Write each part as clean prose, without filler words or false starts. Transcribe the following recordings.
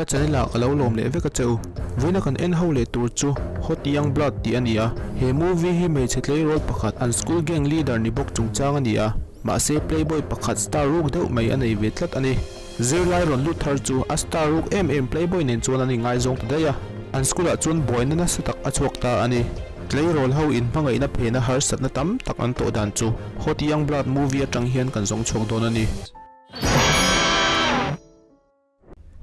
Ka channel ah ka lo lawm leh vek a che u. Vawiina kan en ho leh tur chu Hot Young Blood tih a ni a. He movie hi hmeichhe tleirawl pakhat an school gang leader ni bawk chungchang a ni a. Mahse playboy pakhat star ruk deuh mai a nei ve tlat a ni. Zirlai rawn lut thar chu a star ruk em em playboy nen chuan an ingaizawng ta daih a. An school ah chuan buaina nasa tak a chhuak ta a ni. Tleirawl ho inhmangaihna phena harsatna tam tak an tawh dan chu Hot Young Blood movie atang hian kan zawng chhuak dawn a ni.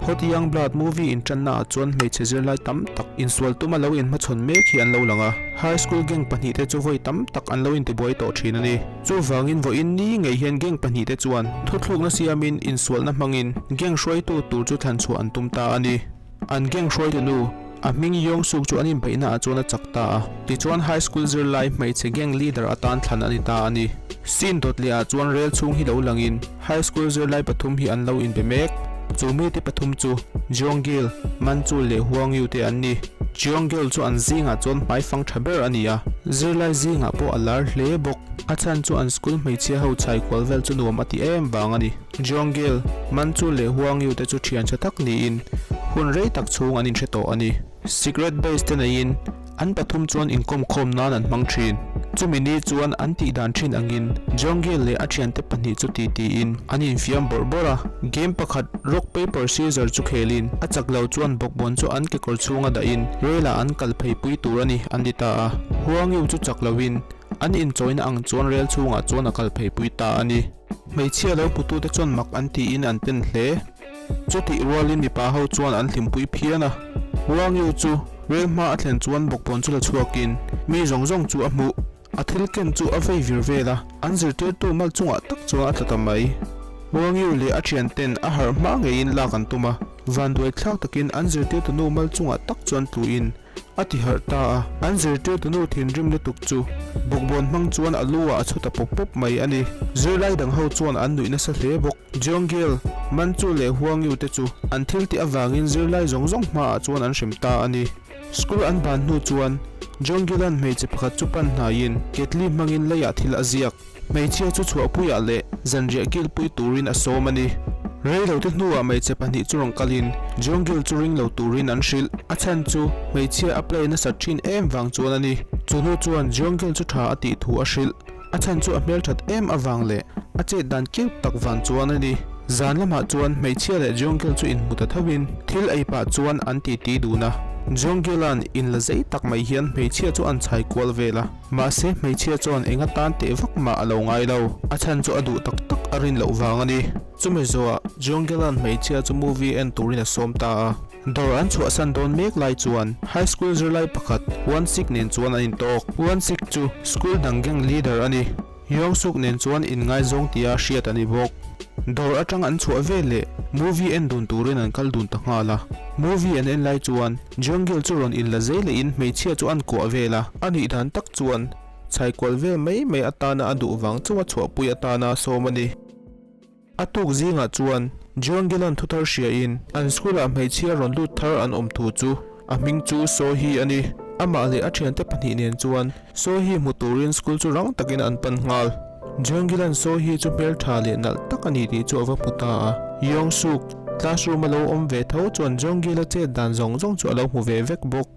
Hot Young Blood movie inṭanna ah chuan hmeichhe zirlai tam tak insual tuma lo inhmachhawn mek hi an lo lang a. High school gang pahnihte chu vawi tam tak an lo intibuai tawh ṭhin a ni. Chuvangin vawiin ni ngei hian gang pahnihte chuan thuthlukna siamin insualna hmangin gang hruaitu tur chu thlan chhuah an tum ta a ni. An gang hruaitu nu, a hming Yong Suk chu an inbeihna ah chuan a chak ta a. Tichuan high school zirlai hmeichhe gang leader atan thlan a ni ta a ni. Scene dawt leh ah chuan rel chhung hi lo langin high school zirlai pathum hi an lo inbe mek. Chu mite pathum chu Jeong Gil, Man Chul leh Hwang Yu te an ni. Jeong Gil chu an zingah chuan hmaifang tha ber a ni a, zirlai zingah pawh a lar hle bawk. A chhan chu an school hmeichhia ho chhai kual vel chu nuam a ti em vang a ni. Jeong Gil, Man Chul leh Hwang Yu te chu thian tha tak niin hun rei tak chhung an inhre tawh a ni. Secret base te neiin An pathum chuan inkawm khawm nan an hmang thin. Chumi ni chuan an tih dan thin angin Jongil leh a thiante pahnih chu ti tiin an infiam bawrh bawrh a. Game pakhat rock paper scissor chu khelin a chak lo chuan bawkbawn chu an kekawr chhunga dahin rel-ah an kal phei pui tur a ni an ti ta a. Huangyu chu chak loin an inchawina ang chuan rel chhungah chuan a kal phei pui ta a ni. Hmeichhia lo putute chuan mak an tiin an ten hle. Chutih rualin mipa ho chuan an hlimpui phian a, Huangyu chu rel hma a thlen chuan bawkbawn chu la chhuakin mi zawng zawng chu a hmuh. A thil ken chu a vei vir vel a, an zirtirtu mal chungah tak chuan a tla ta mai. Huangyu leh a thianten a harh hma ngeiin lak an tum a, vanduai thlak takin an zirtirtu nu mal chungah tak chuan tluin A ti harh ta a, an zirtirtu nu thinrim lutuk chu bawkbawn hmang chuan a lu ah a chhu ta pawp pawp mai a ni. Zirlai dang ho chuan an nuih nasa hle bawk. Jeonggil, Manchu leh Huangyu te chu an thil tih avangin zirlai zawng zawng hmaah chuan an hrem ta a ni. School an ban hnu chuan Jeonggila'n hmeichhe pakhat chu pan hnaiin ketli hmangin leiah thil a ziak. Hmeichhia chu chhuahpuiah leh zanriah kilpui turin a sawm a ni. Reilote hnuah hmeichhe pahnih chu rawn kalin Jongil chu ring lo turin an hrilh. A chhan chu hmeichhia a play nasat thin em vang chuan a ni. Chu hnu chuan Jongil chu tha a tih thu a hrilh. A chhan chu a hmelthat em avang leh a chet dan cute tak vang chuan a ni. Zan lamah chuan hmeichhia leh Jongil chu inhmu ta thovin thil ei pah chuan an titi dun a. Jongila'n inla zei tak mai hian hmeichhia chu an chhai kual vel a. Mahse hmeichhia chuan eng atan teh vak mah a lo ngai lo, a chhan chu a duh tak tak a rin loh vang a ni. Chumi zawhah Jongela'n hmeichhia chu movie en turin a sawm ta a. Dawr an chhuahsan dawn mek lai chuan high school zirlai pakhat Wansik nen chuan an intawk. Wansik chu school dang gang leader a ni. Yongsuk nen chuan inngaizawng tia hriat a ni bawk. Dawr atang an chhuah vel leh movie en dun turin an kal dun ta nghal a. Movie an en lai chuan Jeongil chu rawn inla zei lehin hmeichhia chu an kuah vel a. A nih dan tak chuan chhaikual vel mai mai atana a duh vang chauha chhuahpui atana sawm a ni. A tuk zingah chuan Jeongila'n thu thar hriain an school-ah hmeichhia rawn lut thar an awm thu chu a hming chu Sohee a ni. Amah leh a thiante pahnih nen chuan Sohee hmu turin school chu rang takin an pan nghal. Jeongila'n Sohee chu hmeltha leh nalh tak a ni tih chu a va hmu ta a. Yongsuk, classroom a lo awm ve tho chuan Jeongila chet dan zawng zawng chu a lo hmu ve vek bawk.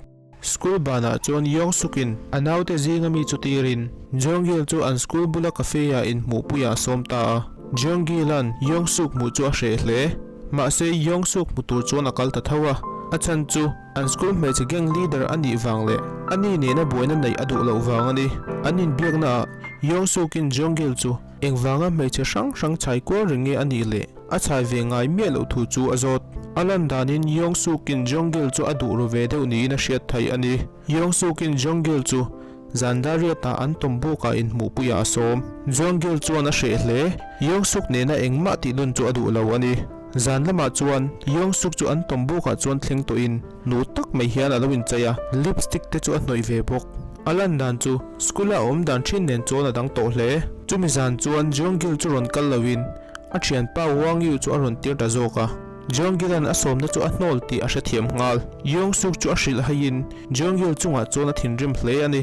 School banah chuan Yong Suk-in a naute zinga mi chu tirin Jeong-gil chu an school bula cafe-ah inhmuhpuiah a sawm ta a. Jeong-gila'n Yong Suk hmuh chu a hreh hle. Mahse, Yong Suk hmu tur chuan a kal ta tho a. A chhan chu an school hmeichhe gang leader a nih vang leh a ni nena buaina neih a duh loh vang a ni. An inbiaknaah Yong Suk-in Jeong-gil chu Engvanga hmeichhe hrang hrang chhai kual reng nge a nih le? A chhai ve ngai miah loh thu chu a zawt. A lan danin Yong Suk-in Jong-gil chu a duh ru ve deuh niin a hriat theih a ni. Yong Suk-in Jong-gil chu zan dariatah an tawm bukah inhmuhpuiah a sawm. Jong-gil chuan a hreh hle. Yong Suk nena engmah tih dun chu a duh lo a ni. Zan lamah chuan Yong Suk chu an tawm bukah chuan thleng tawhin nu tak mai hian a lo inchei a, lipstick te chu a hnawih ve bawk. A lan dan chu school-a a awm dan thin nen chuan a dang tawh hle. Chumi zan chuan Jeongil chu rawn kal loin a thianpa Wang Yu chu a rawn tir ta zawk a. Jeongila'n a sawmna chu a hnawl tih a hrethiam nghal. Yeong Suk chu a hrilh haiin Jeongil chungah chuan a thinrim hle a ni.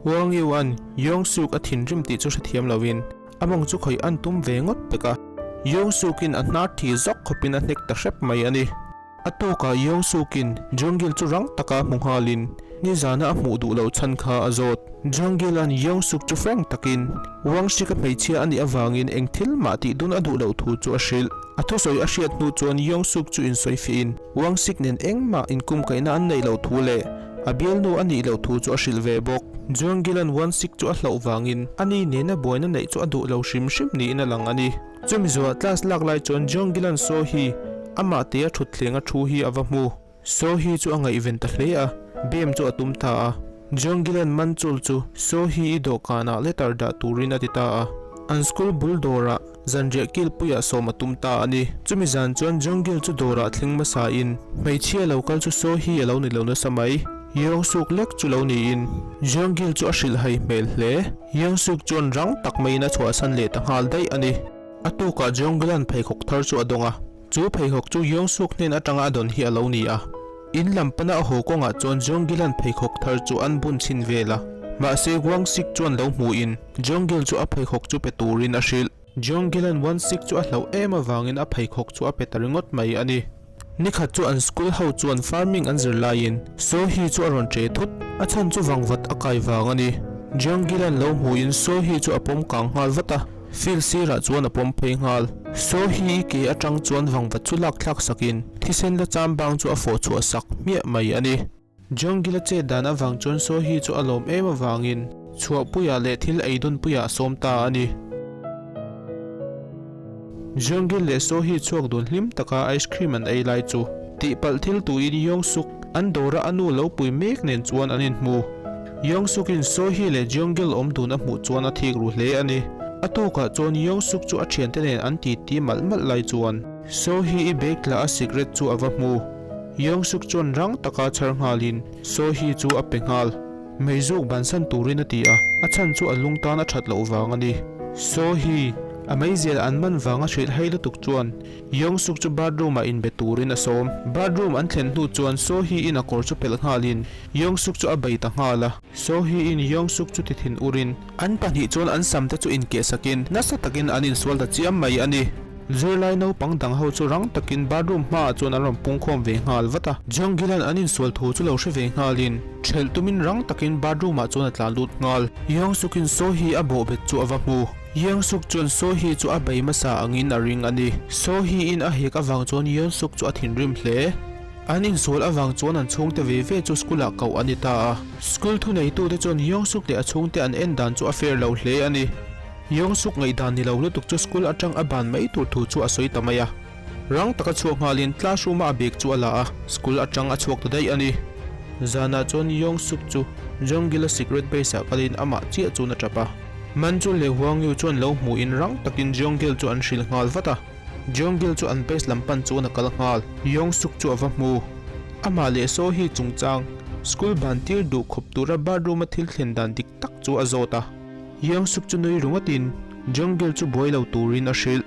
Wang Yu-a'n Yeong Suk a thinrim tih chu hrethiam loin a mawng chu khawih an tum ve ngawt pek a. Yeong Suk-in a hnar thi zawk khawpin a hnek ta hrep mai a ni. A tawkah Yong Suk-in Jong-gil chu rang taka hmu nghalin nizana a hmuh duh loh chhan kha a zawt. Jong-gil-a'n Yong Suk chu frank takin Wang Shik-a hmeichhia a nih avangin eng thil mah tih dun a duh loh thu chu a hrilh. A thusawi a hriat hnu chuan Yong Suk chu insawifiahin Wang Shik nen engmah inkumkaihna an neih loh thu leh a bialnu a nih loh thu chu a hrilh ve bawk. Jong-gil-a'n Wang Shik chu a hlauh vangin ani nena buaina neih chu a duh lo hrim hrim niin a lang a ni. Chumi zuah class lak lai chuan Jong Gilan Saw hi amah tia thutthleng a thu hi a va hmu. Saw hi chu a ngaihven ta hle a, bem chu a tum ta a. Jong Gilan Manchul chu Saw hi i dawhkanah letter dah turin a ti ta a. An school bul dawrah zanriah kilpuiah sawm a tum ta a ni. Chumi zan chuan Jong Gil chu dawrah thleng hmasain hmeichhia lo kal chu Saw hi a lo ni lo nasa mai. Yong Suk lek chu lo niin Jong Gil chu a hrilhhai hmel hle. Yong Suk chuan rang tak maiin a chhuahsan leh ta nghal daih a ni. A tukah Jong Gilan pheikhawk thar chu a dawng a, chu pheikhawk chu Yong Suk hnen atanga a dawn hi a lo ni a. In lam pana a haw kawngah chuan Jong Gilan pheikhawk thar chu an bun chhin vel a, mahse Gwang Sik chuan lo hmuhin Jong Gil chu a pheikhawk chu pe turin a hrilh. Jong Gilan Wan Sik chu a hlauh em avangin a pheikhawk chu a pe ta ringawt mai a ni. Nikhat chu an school ho chuan farming an zir laiin So Hee chu a rawn che thut, a chhan chu vangvat a kai vang a ni. Jeong Gilan lo hmuhin So Hee chu a pawm kang nghal vat a, field sirah chuan a pawm phei nghal. So Hee i ke atang chuan vangvat chu lak thlak sakin thisen la cham bang chu a fawh chhuah sak hmiah mai a ni. Jeong Gila chet dan avang chuan So Hee chu a lawm em avangin chhuahpuiah leh thil ei dunpuiah a sawm ta a ni. Jeong Gil leh So Hee chhuak dun hlim taka ice cream an ei lai chu tihpalh thil tuin Yong Suk an dawra a nu lo pui mek nen chuan an inhmu. Yong Suk in So Hee leh Jeong Gil awm dun a hmuh chuan a thik ru hle a ni. A tukah chuan Yong Suk chu a thiante nen an titi malh malh lai chuan So Hee i bag tla a sikret chu a va hmu. Yong Suk chuan rang taka chhar nghalin So Hee chu a pe nghal. Meizuk bansan turin a ti a, a chhan chu a lung tan a that loh vang a ni. So Hee, a meizial an man vanga hrilh hei lutuk chuan Yong Suk chu bathroom ah inbe turin a sawm. Bathroom an thlen hnu chuan So Hee in a kawr chu pelh nghalin Yong Suk chu a bei ta nghal a. So Hee in Yong Suk chu ti thin urin an pahnih chuan an sam te chu inkeh sakin nasa takin an insual ta chiam mai a ni. Zirlai naupang dang ho chu rang takin bathroom hmaah chuan an rawn pungkhawm ve nghal vat a. Jonggila'n an insual thu chu lo hre ve nghalin ṭhelh tumin rang takin bathroom ah chuan a tlan lut nghal. Yeongsuk-in Sohee a bawhbet chu a va hmu. Yeongsuk chuan Sohee chu a bei hmasa angin a ring a ni. Sohee-in a hek avang chuan Yeonsuk chu a thinrim hle. An insual avang chuan an chhungte ve ve chu school ah koh a ni ta a. School thuneitute chuan Yeongsuk leh a chhungte an en dan chu a fair lo hle a ni. Yong Suk ngaihdan ni lo lutuk chu school atang a ban mai tur thu chu a sawi ta mai a. Rang taka chhuak nghalin classroom a a bag chu a la a, school atang a chhuak ta daih a ni. Zanah chuan Yong Suk chu Jong-gil-a secret base ah kalin amah chiah chuan a tap a. Manchul leh Hwang Yu chuan lo hmuhin rang takin Jong-gil chu an hrilh nghal vat a. Jong-gil chu an base lam pan chuan a kal nghal. Yong Suk chu a va hmu. Amah leh So Hee chungchang school ban tir duh khawp tura bathroom a thil thlen dan dik tak chu a zawt a. Young Suk chu nui ringawtin Jong-gil chu buai lo turin a hrilh.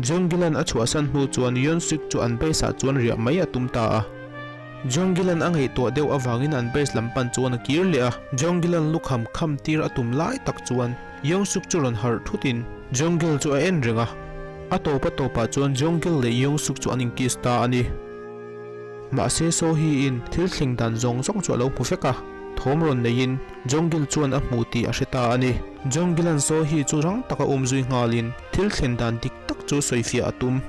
Jong-gila'n a chhuahsan hnu chuan Yeon Suk chu an base ah chuan riah mai a tum ta a. Jong-gila'n a ngaihtuah deuh avangin an base lam pan chuan a kir leh a. Jong-gila'n lukham kham tir a tum lai tak chuan Young Suk chu rawn harh thutin Jong-gil chu a en reng a. A tawp a tawpah chuan Jong-gil leh Young Suk chu an inkiss ta a ni. Mahse So Hee-in thil thleng dan zawng zawng chu a lo hmu vek a. Thawm rawn neiin Jongil chuan a hmu tih a hre ta a ni. Jongila'n Saw hi chu rang taka um zui nghalin thil thlen dan dik tak chu sawifiah a tum.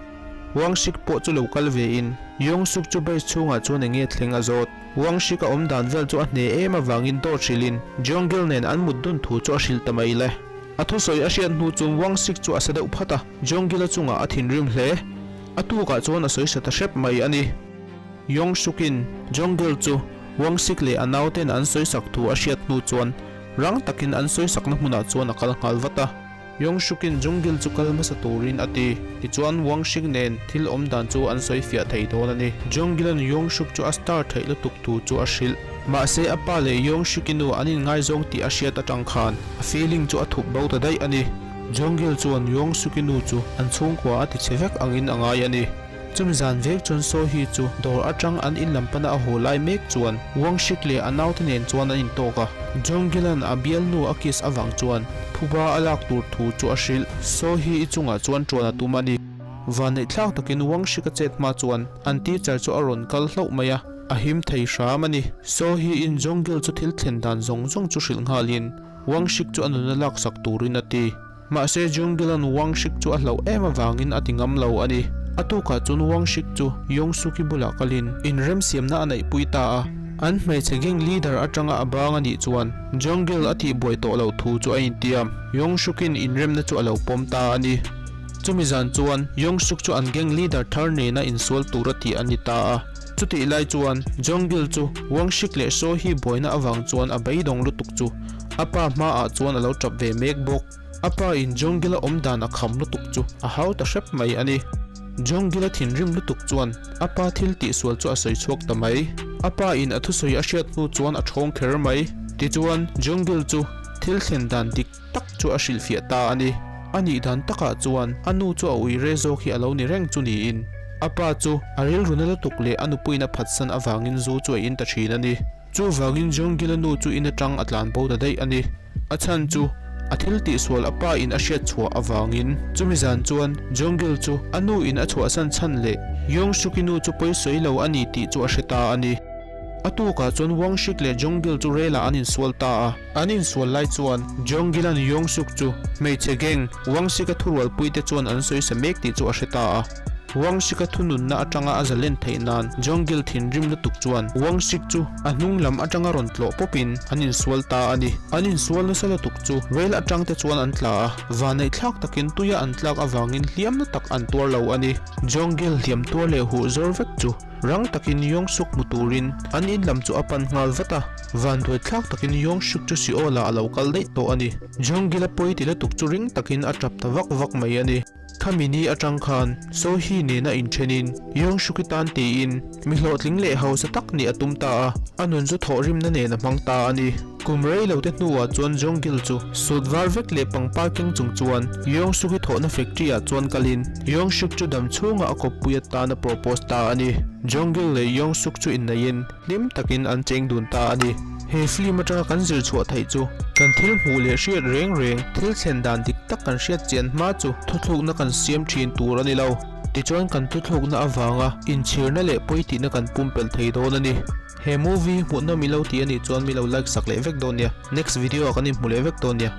Wang Shik pawh chu lo kal vein Yong Suk chu base chhungah chuan eng nge thleng a zawt. Wang Shik a awm dan vel chu a hne em avangin dawt hrilhin Jongil nen an mut dun thu chu a hrilh ta mai le. A thusawi a hriat hnu chuan Wang Shik chu a sa deuh phat a, Jongil-a chungah a thinrim hle. A tukah chuan a sawi sa ta hrep mai a ni. Yong Suk-in Jong-gil chu Wang Sik leh a nauten an sawisak thu a hriat hnu chuan rang takin an sawisakna hmunah chuan a kal nghal vat a. Yong Suk-in Jong-gil chu kal hmasa turin a ti. Tichuan Wang Sik nen thil awm dan chu an sawifiah thei dawn a ni. Jong-gila'n Yong Suk chu a star theih lutuk thu chu a hrilh. Mahse a pa leh Yong Suk-i nu an inngaizawng tih a hriat atang khan a feeling chu a thup bo ta daih a ni. Jong-gil chuan Yong Suk-i nu chu an chhungkua a tichhe vek angin a ngai a ni. Chumi zan vek chuan Saw Hee chu dawr atang an in lam pana a haw lai mek chuan Wang Shik leh a naute nen chuan an intawk a. Jong Gilan a bialnu a kiss avang chuan phuba a lak tur thu chu a hrilh. Saw Hee i chungah chuan tuan a tum a ni. Vanneihthlak takin Wangshik a chet hma chuan an teacher chu a rawn kal hlauh mai a, a him thei hram a ni. Sohee in Jongil chu thil thlen dan zawng zawng chu hrilh nghalin Wangshik chu a nuna laksak turin a ti. Mahse Jungil-a'n Wangshik chu a hlauh em avangin a ti ngam lo a ni. A tukah chuan Wangshik chu Yongsuki bulah kalin inremsiamna a neihpui ta a. An hmeichhe gang leader atanga a bang a nih chuan Jungil a tihbuai tawh loh thu chu a intiam. Yongsukin inremna chu a lo pawm ta a ni. Chumi zan chuan Yongsuk chu an gang leader thar nena insual tura tih a ni ta a. Chutih lai chuan Jungil chu Wangshik leh Sohee buaina avang chuan a beidawng lutuk chu A pa hmaah chuan a lo tap ve mek bawk. A pa in Jongila awm dan a kham lutuk chu a hau ta hrep mai a ni. Jongila thinrim lutuk chuan a pa thil tihsual chu a sawi chhuak ta mai. A pa in a thusawi a hriat hnu chuan a thawng kher mai. Tichuan Jongil chu thil thlen dan dik tak chu a hrilhfiah ta a ni. A nih dan takah chuan a nu chu a ui re zawk hi a lo ni reng chu niin a pa chu a rilru na lutuk leh a nupuiin a phatsan avangin zu chu a in ta thin a ni. Chuvangin Jongila nu chu in atang a tlan bo ta daih a ni. A chhan chu a thil tihsual a pa in a hriat chhuah avangin. Chumi zan chuan Jongil chu a nu in a chhuahsan chhan leh Yongsuki nu chu pawi sawi lo a ni tih chu a hre ta a ni. A tukah chuan Wangshik leh Jongil chu relah an insual ta a. An insual lai chuan Jongilan Yongsuk chu hmeichhe gang Wangshika thurualpuite chuan an sawisa mek tih chu a hre ta a. Wangshika thununna atanga a zalen theih nan Jongil thinrim lutuk chuan Wangshik chu a hnung lam atanga rawn tlawh pawpin an insual ta a ni. An insual nasa lutuk chu rel atangte chuan an tla a, vanneihthlak takin tuia an tlak avangin hliamna tak an tuar lo a ni. Jongil hliam tuar leh huh zawr vek chu Rang takin Yongsuk hmu turin an in lam chu a pan nghal vat a, vanduai thlak takin Yongsuk chu Seoul-ah a lo kal daih tawh a ni. Jongil-a pawi ti lutuk chu ring takin a tap ta vak vak mai a ni. Khami ni atang khan Sohee nena inthenin Yongsuk-i tan tiin mi hlawhtling leh hausa tak nih a tum ta a, a nun chu thawhrimna nen a hmang ta a ni. Kum rei lo te hnuah chuan Jongil chu sut var vek leh pangpar keng chung chuan Yongsuk-i thawhna factory ah chuan kalin Yongsuk chu dam chhungah a kawppui atan a propose ta a ni. Jongil leh Yongsuk chu inneihin hlim takin an cheng dun ta a ni. He film atanga kan zir chhuah theih chu kan thil hmuh leh hriat reng reng thil thlen dan dik tak kan hriat chian hma chu thuthlukna kan siam thin tur a ni lo. Tichuan kan thuthlukna avanga inchhirna leh pawitihna kan pumpelh thei dawn a ni. He movie hmuhnawm ilo ti anih chuan mi lo like sak leh vek dawn nia. Next video ah kan inhmu leh vek dawn nia.